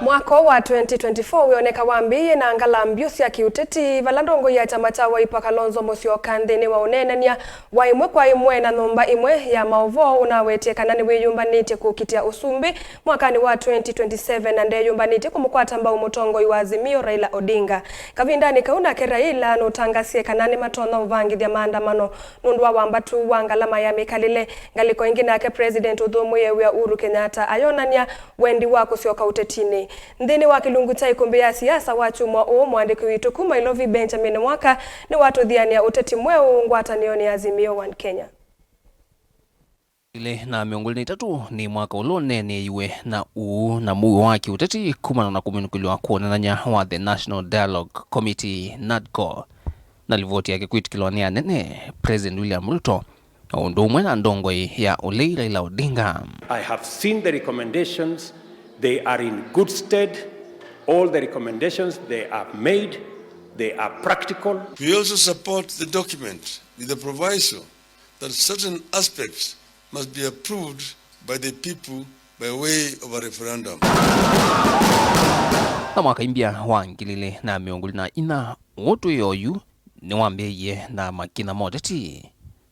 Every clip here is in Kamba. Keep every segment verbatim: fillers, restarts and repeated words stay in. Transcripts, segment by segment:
Mwaka ũũ wa twenty twenty-four wĩoneka wambĩĩie na ngalambyo sya kĩũteti, vala ndongoi ya kyama kya Wiper Kalonzo Musyoka nthĩnĩ wa ũneenany'a wa ĩmwe kwa ĩmwe na nyũmba ĩmwe ya maũvoo ũnawetie kana nĩwĩyũmbanĩtye kũkitĩa ũsumbĩ mwakanĩ wa twenty twenty-seven na ndeyũmbanĩtye kũmũkwata mbau mũtongoi wa Azimio Raila Odinga. Kavindanĩ kau nake Raila nũtangasie kana nĩmatonya ũvangĩthya maandamano nũndũ wa wambatu wa ngalama ya mĩkalĩle. Ngalĩko ĩngĩ nake President ũthũmũĩe wĩa Uhuru Kenyatta ayonany'a wendi wa kũsyoka ũtetinĩ. Nthĩnĩ wa kĩlungu kya ĩkũmbĩ ya siasa wa kyumwa ũũ, mũandĩki witũ kuma Ilovi Benjamin Waka nĩwatũthianĩa ũteti mweũ ngwatanĩonĩ ya Azimio One Kenya. Ilĩ na mĩongo ĩlĩ na itatũ nĩ mwaka ũla ũneeneeiwe na ũũ na mũuo wa kĩũteti kumana na kũminũkĩlw'a kwa ũneenany'a wa The National Dialogue Committee, NADCO. Na livoti yake kwĩtĩkĩlwa nĩ anene, President William Ruto, o ũndũ ũmwe na ndongoi ya ũlei Raila Odinga. I have seen the recommendations. They are in good stead. All the recommendations they have made, they are practical. We also support the document with the proviso that certain aspects must be approved by the people by way of a referendum. Na mwaka imbya wa ngili ilĩ na mĩongo ĩlĩ na inya, ũũ twĩ oyu nĩwambĩĩie na makina ma ũteti.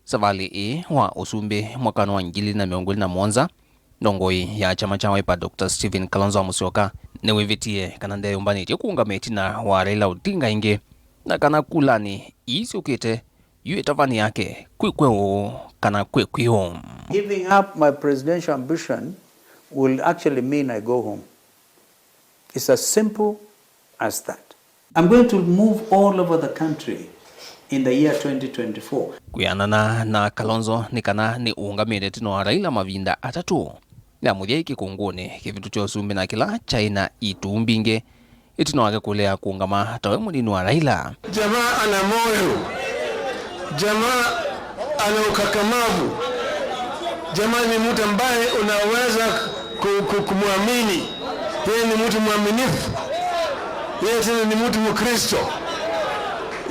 Savalĩ ĩĩ wa ũsumbĩ mwakanĩ wa ngili ilĩ na mĩongo ĩlĩ na mũonza, ndongoi ya kyama kya Wiper, Doctor Stephen Kalonzo wa Musyoka, nĩwĩvĩtie kana ndeyũmbanĩtye kũũngama ĩtina wa Raila Odinga ĩngĩ, na kana kulanĩ ii syũkĩte, yu ĩtavani yake kwĩ kweũ kana kwĩ kwĩũ. Giving up my presidential ambition will actually mean I go home. It's as simple as that. I'm going to move all over the country in the year twenty twenty-four. Kwĩanana na Kalonzo nĩ kana nĩ ũũngamĩte ĩtina wa Raila mavinda atatũ. Ya mũthya ĩ kĩkũngũnĩ kĩvĩtũ kya ũsumbĩ na kĩla kyaĩ na ituu mbingĩ ĩtina wake kũlea kũũngama ta we mũnini wa Raila. Jamaa ana moyo. Jamaa ana ukakamavu. Jamaa ni mtu ambaye unaweza ku-, ku-, kumwamini. Yeye ni mtu mwaminifu. Yeye tena ni mtu Mkristo.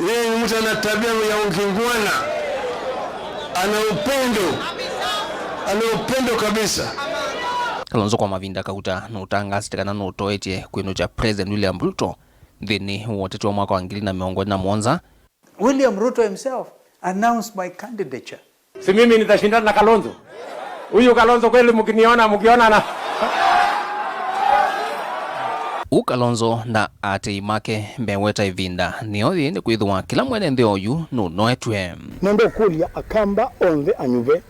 Yeye ni mtu ana tabia ya ukingwana. Ana upendo. Ana upendo kabisa. Kalonzo kwa mavinda kauta nũtangaasĩte kana nũtoetye kwĩnũkya President William Ruto nthĩnĩ wa ũteti wa mwaka wa ngili na mĩongo ĩlĩ na mũonza. William Ruto himself announced my candidature. Si mimi nitashindana na Kalonzo? Huyu Kalonzo kweli mkiniona, mkiona na Ũu Kalonzo na aatĩĩi make meweta ĩvinda nĩyo yĩĩ nĩkwĩthĩwa kĩla mwene nthĩ oyu nũnoetw'e. Nenda ũkũlya Akamba onthe anyuve,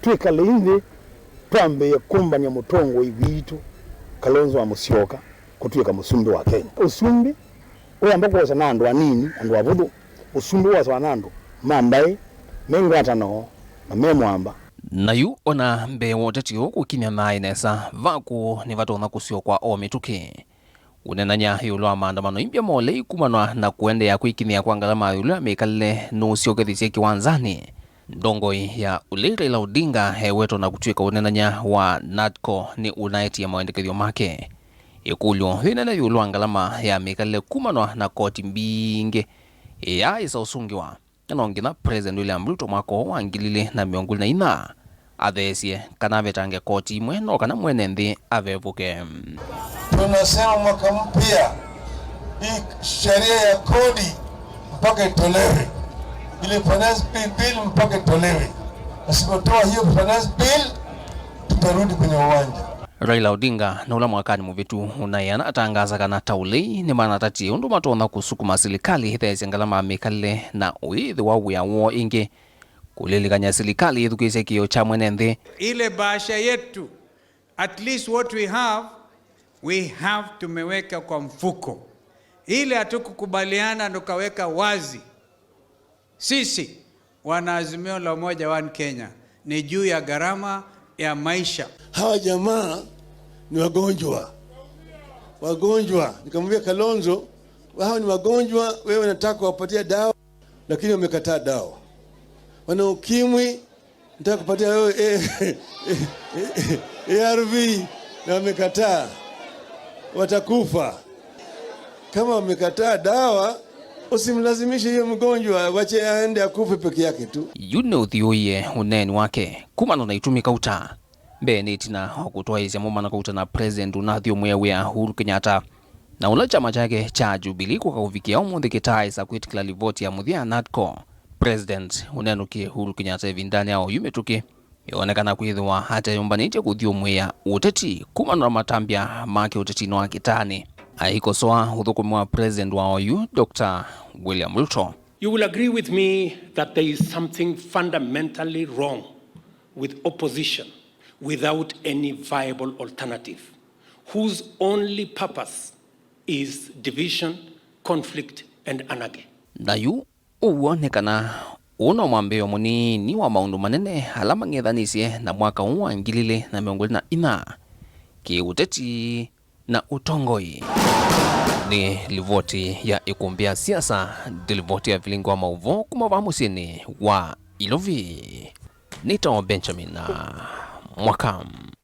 twĩkalei nthĩ twambĩĩe kũmbany'a mũtongoi witũ Kalonzo wa Mũsyoka kũtw'ĩka mũsumbĩ wa Kenya. Ũsumbĩ ũyamba kwosa na andũ anini, andũ avũthũ. Ũsumbĩ wosawa na andũ ma mbaĩ, me ngwatanoo, na me mwamba. Na yu ona mbee wa ũteti ũũ kũkiny'a thayũ nesa, vakũ nĩvatonya kũsyokwa o mĩtũkĩ. Ũneenany'a ĩũlũ wa maandamano imbya ma ũlei kumanwa na kũendeea kwĩkinyĩa kwa ngalama ya ĩũlũ ya mĩkalĩle nũũsyokethisye kĩwanzanĩ. Ndongoi ya ũlei Raila Odinga ewetwa na kũtw'ĩka ũneenany'a wa NADCO nĩ ũnaetie maendekethyo make. Ĩkũlyo yĩnene ĩũlũ wa ngalama ya mĩkalĩle kumanwa na koti mbingĩ ĩyaaĩsa ũsũngĩwa. Na no nginya President William Ruto mwaka ũũ wa ngili ilĩ na mĩongo ĩlĩ na inya atheesye kana avetange koti imwe no kana mwene nthĩ avevũke. Tunasema mwaka mpya, hii sheria ya kodi mpaka itolewe, ile finance bill mpaka itolewe. Asipotoa hiyo finance bill, tutarudi kwenye uwanja. Raila Odinga, na ũla mwakanĩ mũvĩtu ũnaĩ anatangaasa kana ta ũlei nĩmanatatie ũndũ matonya kũsukuma silikalĩ ĩtheesye ngalama ya mĩkalĩle na ũyĩthĩwa wĩa woo ĩngĩ, kũlilikany'a silikalĩ yĩthukĩĩsye kĩĩo kya mwene nthĩ. Ile bahasha yetu, at least what we have, we have tumeweka kwa mfuko. Ile hatukukubaliana tukaweka wazi. Sisi, wana Azimio la Umoja One Kenya, ni juu ya gharama ya maisha. Hawa jamaa ni wagonjwa. Wagonjwa. Nikamwambia Kalonzo, "Hawa ni wagonjwa, wewe unataka kuwapatia dawa, lakini wamekataa dawa. Wana ukimwi, nataka kupatia wewe, eh, A R V, na wamekataa. Watakufa." Kama wamekataa dawa, usimlazimishe hiyo mgonjwa, wache aende akufe peke yake tu. Yu nĩ ũthiũie ũneeni wake kumana na itumi kauta. mbee nĩ ĩtina wa kũtwaĩĩsya momana kauta na President ũnathyũmũĩa wĩa Uhuru Kenyatta, na ũla kyama kyake kya Jubilee kũka kũvikĩa ũmũnthĩ kĩtaaĩsa kwĩtĩkĩla livoti ya mũthya ya NADCO. President ũnenũkie Uhuru Kenyatta ĩvindanĩ ya oyu mĩtũkĩ, ĩonekana kwĩthĩwa ateyũmbanĩtye kũthyũmũĩa ũteti kumana na matambya make ũtetinĩ wa kĩtaanĩ, aikosoa ũthũkũmi wa President wa oyu, Doctor William Ruto. You will agree with me that there is something fundamentally wrong with opposition without any viable alternative, whose only purpose is division, conflict, and anarchy. Na yu ũw'o nĩ kana ũũ no mwambĩĩo mũnini wa maũndũ manene ala mang'ethanĩsye na mwaka ũũ wa ngili ilĩ na mĩongo ĩlĩ na inya kĩũteti na ũtongoi. Nĩ livoti ya ĩkũmbĩ ya siasa, ndĩ livoti ya vilingi wa maũvoo kuma vaa mũsyĩnĩ wa Ilovi. Nĩtawa Benjamin Mwaka.